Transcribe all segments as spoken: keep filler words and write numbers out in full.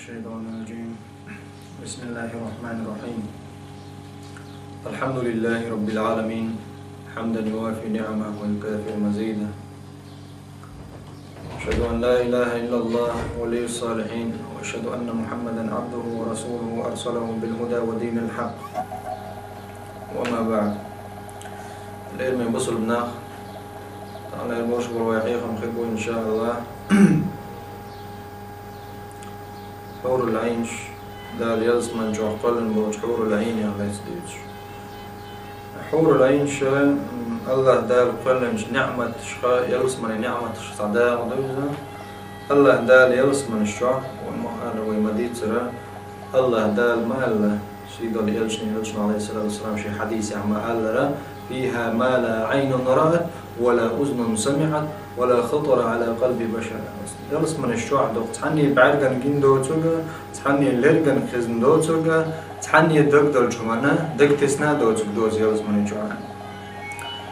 الشيطان الرجيم. بسم الله الرحمن الرحيم. الحمد لله رب العالمين، حمدا يوافي نعمه ويكافئ مزيده. أشهد أن لا إله إلا الله ولي الصالحين، وأشهد أن محمدا عبده ورسوله أرسله بالهدى ودين الحق. وما بعد. Лераме бусалба нах, Дала лераме бусалба вай хьехам хир бу, иншааллах. Хьурул Ӏийнаш, Дала ялсмани чохь кхоьллина болчу хьурул Ӏийнех лаьцна дуьйцуш. Хьурул Ӏийнаш, м, Аллах Дала кхоьллинчу неӀматашха, ялсмани неӀматашха цхьа дакъа ду иза. Аллах Дала ялсманаш чохь, вай ма-, ала вай ма-дийццара, Аллах Дала ма аьлла, сийдолу элчане, элчано, алейхиссалату вассалам, шен хьадисехь ма-аллара: «فيها ما لا عين رأت ولا أذن سمعت ولا خطر على قلب بشر». Ялсманаш чохь ду цхьанне бӀаьргана гина доцург, цхьанне лергана хезна доцург, цхьанне дагадолчу хӀуманна дагатесна а доцург ду ялсмани чохь.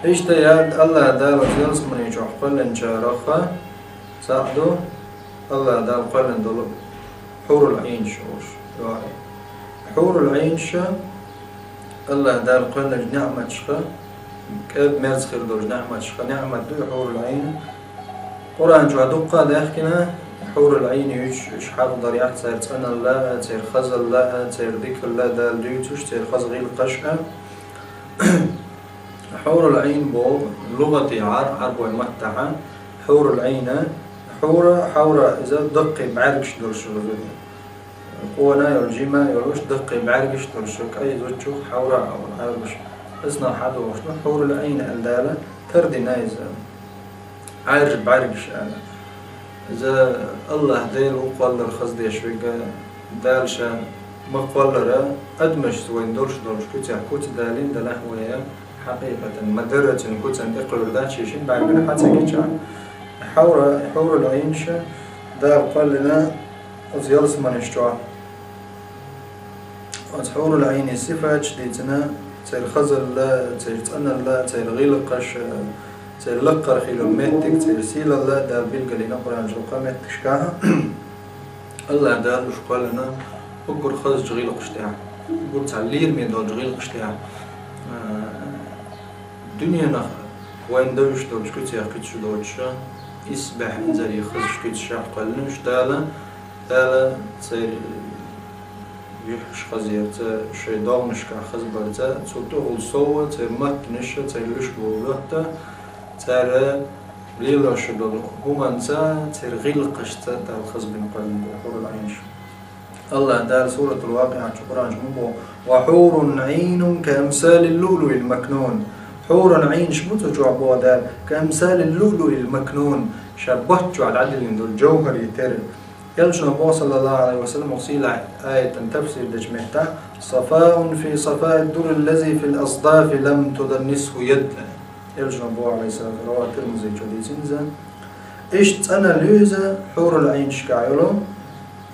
Иштта яра Аллах Дала ялсмани чохь кхоьллинчарах цхьаъ ду Аллах Дала кхоьллина долу хьурул Ӏийнаш олуш. Хьурул Ӏийнаш Аллах Дала кхоьллинчу неӀматашха, кӀел-мерза хир долчу неӀматашха неӀмат ду и хьурул Ӏийн. Къуръан чохь дуккха а даьхкина, хьурул Ӏийн юьйцуш, уьш хьакъ дарехь, церан цӀаналла а, церан хазалла а, церан дикалла а Дала дуьйцуш, церан хаза гӀиллакхаш а. Хьурул Ӏийн боху лугӀатехь, Ӏар-, Ӏарбойн маттахь, хьурул Ӏийн, хьура, хьавра, иза даккхий бӀаьргаш долуш ду. Къона йолу, жима йолуш, даккхий бӀаьргаш долуш, кӀайн зудчух хьавра а олу Ӏарбаша. Иза нах хьадогӀуш ду, хьурул Ӏийн аьлла Дала тардина иза. Ӏаьржа бӀаьргаш аьлла. Иза Аллах Дела ву кхоллар хаза деш верг, Дала ша ма кхоллара, адамашца вайн долуш долчу куьцех куьца далийна делахь вай, хьакъикъатан ма-дарра цуьнан куьцан тӀекхуьур дац, шен-шен бӀаьргана хьан ца гича. Хьавра, хьурул Ӏийнаш Дала кхоьллина оцу ялсманаш чохь. Оцу хьурул Ӏийнийн сифаташ дийцина, церан хазалла, церан цӀаналла, церан гӀиллакхаш, церан лакхара хилла меттиг, церан сийлалла Дала билгалйина Къуръан чохь кхаа меттигашкахь. Аллах Дала уьш кхоьллина уггар хазачу гӀиллакхаш тӀехь, уггар цхьа лераме долчу гӀиллакхаш тӀехь. А, дуьненах вайн девзаш долчу куьцех куьцаш доцуша, исбаьхьа инзаре хазачу куьцашах кхоьллина уьш Дала. Дала церан юьхьаш хазъярца, шайн догӀмашкахь хазбарца, цу тӀехула сов а, церан маттанаша, церан луьш болу латта, цара лелош долу хӀуманца, церан гӀиллакхашца Дала хазбина кхоьллина бу хьурул Ӏийнаш. Аллах Дала Суратул Вакъиъат чу Къуръан чу ма боху: «وحور عين كأمثال اللؤلؤ المكنون». Хьурул Ӏийнаш бу цу чохь боху Дала, «كأمثال اللؤلؤ المكنون», ша бот чохь дӀадиллина долу жовхӀаре тера. Элчано боху, саллаллаху Ӏалайхи ва саллам, сийлахь аятан тафсир дечу меттехь: «صفاء في صفاء الدر الذي في الأصداف لم تدنسه يد». Элчано боху, Ӏалайхиссалату, раваху Тирмизи чу дийцина иза. Иштта цӀаналла ю иза хьурул Ӏийнашкахь йолу.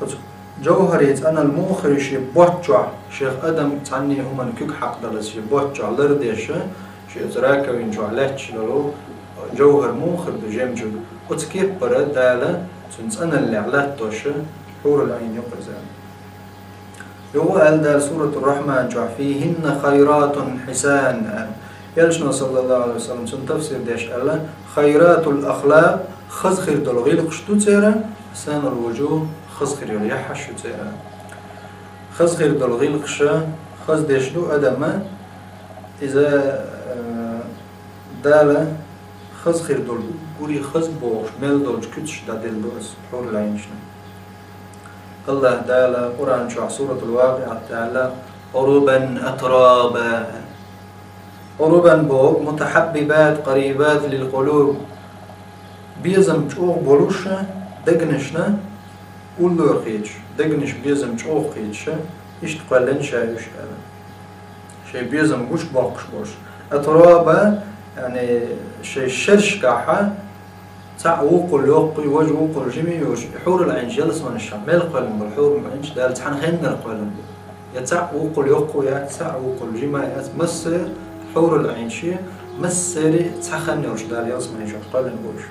Оцу жовхӀаре цӀаналла муха хир ю шен бот чохь, шех адам цхьанне хӀуманна куьг хьакхадалаза шен бот чохь лардеш, шен оцу раковина чохь лаьтташ долу жовхӀар муха хир ду, жемчуг. Оцу кеппара Дала цуьнан цӀаналлехь латтош хьурул Ӏийн ю-кх иза. Юха аьлла Дала Суратур-Рахьман чохь: «فيهن خيرات حسان», аьлла. Элчано, саллаллаху Ӏалайхи ва саллам, цуьнан тафсир деш аьлла: «خيرات الأخلاق», хаза хир долу гӀиллакхаш ду церан, «حسان الوجوه», хаза хир йолу яххьаш ю церан. Хаза хир долу гӀиллакхаша хаза деш ду адама, иза, э, Дала хаза хир долу, гури хаза бохуш, мел долчу куьцаш дӀаделла ду аса хьурул Ӏийнашна. Аллах Дала Къуръан чохь Суратул Вакъиъат тӀе аьлла: «عربا أترابا». «عربا» боху: «متحاببات قريبات للقلوب». Безам чӀогӀа болуш дегнашна уллора хеташ, дегнаш безам чӀогӀа хеташ, иштта кхоьллина ша уьш аьлла. Шайн безам гуш боккхуш болуш. «أترابا», яъни шайн шершкахьа цхьаъ вукхул йоккхуй, важа вукхул жимий йолуш, хьурул Ӏийнаш ялсаманаш чохь мел кхоьллина болу хьурул Ӏийнаш Дала цхьана хеннара кхоьллина бу. Я цхьаъ вукхул йоккхуй яц, цхьаъ вукхул жимай яц, массара хьурул Ӏийнаш, массара цхьа хан йолуш Дала ялсаманаш чохь кхоьллина бу уьш.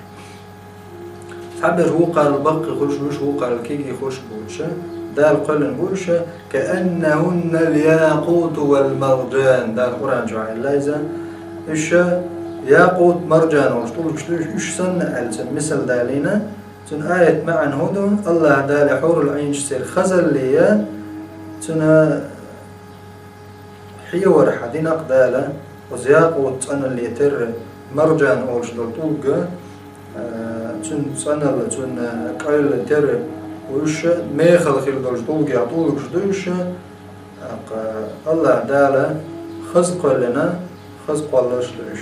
Цхьаберш вукхарал баккхий хуьлуш, вуьш вукхарал кегий хуьлуш боцуша, Дала кхоьллина бу уьш, كأنهن الياقوت والمرجان. Дала Къуръан чохь аьлла иза, уьш якъут, маржан олуш тӀулгаш ду уьш, уьш санна аьлла, цуьнан мисал далийна. Цуьнан аят маьӀна хӀун ду? Аллаха Дала хьурул Ӏийнаш церан хазалле, цуьнан хьевар хьан динарг Дала, оцу якъут цӀаналле терра, маржан олуш долу тӀулга, а, цуьнан цӀаналла, цуьнан кӀайолла терра, уьш мехала хир долчу тӀулгех тӀулгаш ду уьш, тӀаккха Аллаха Дала хаза кхоьллина, хаза кхолларш ду уьш.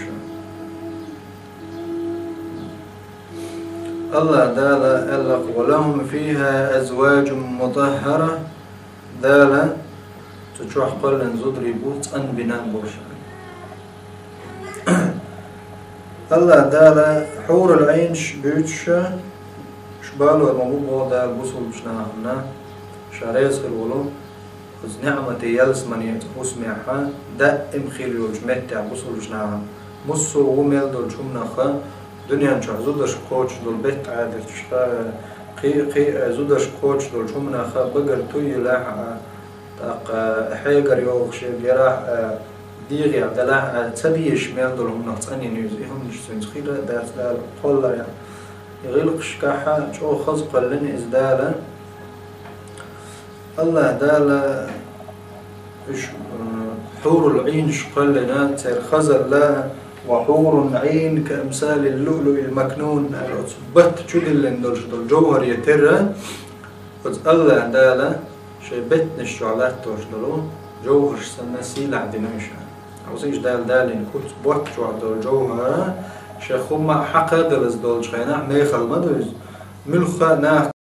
Аллаха Дала аьлла: ولهم فيها أزواج مطهرة. Дала цу чохь кхоьллина зударий бу цӀанбина болуш. Аллаха Дала хьурул Ӏийнаш буьйцуш, уьш балор ма бу боху Дала бусулбачу нахана, ша реза хир волу, оцу неӀмате ялсамане, оцу хӀусамехь, даим хир йолчу меттехь бусулбачу нахана. Муссо а ву мел долчу хӀуманах дуьнен чохь зударшка кхочуш долу беттан Ӏадаташ, кхин, кхин, а, зударшка кхочуш долчу хӀуманах багара туй елахь а, тӀаккха хьегар йогӀуш ерг елахь а, дегӀехь делахь а, ца дезаш мел долу хӀуманах цӀанйина иза, и хӀуманаш цуьнца хир а дац Дала кхолларехь. И гӀиллакхашкахь чӀогӀа хаза кхоьллина иза Дала. Аллаха Дала уьш, м, хьурул Ӏийнаш кхоьллина, церан хазалла, وحور عين كأمثال اللؤلؤ المكنون, аьлла, оцу батта чу диллина долуш долу жовхӀаре терра, оцу Аллаха Дала шайн беттанаш чохь латтош долу жовхӀарш санна сийлахь дина уьш. Хьовсийша, Дала далийна куц, батта чохь долу жовхӀар, шайн хӀумма а хьакха а далаза долчу хенахь, мехала ма ду иза. Муьлхха а нах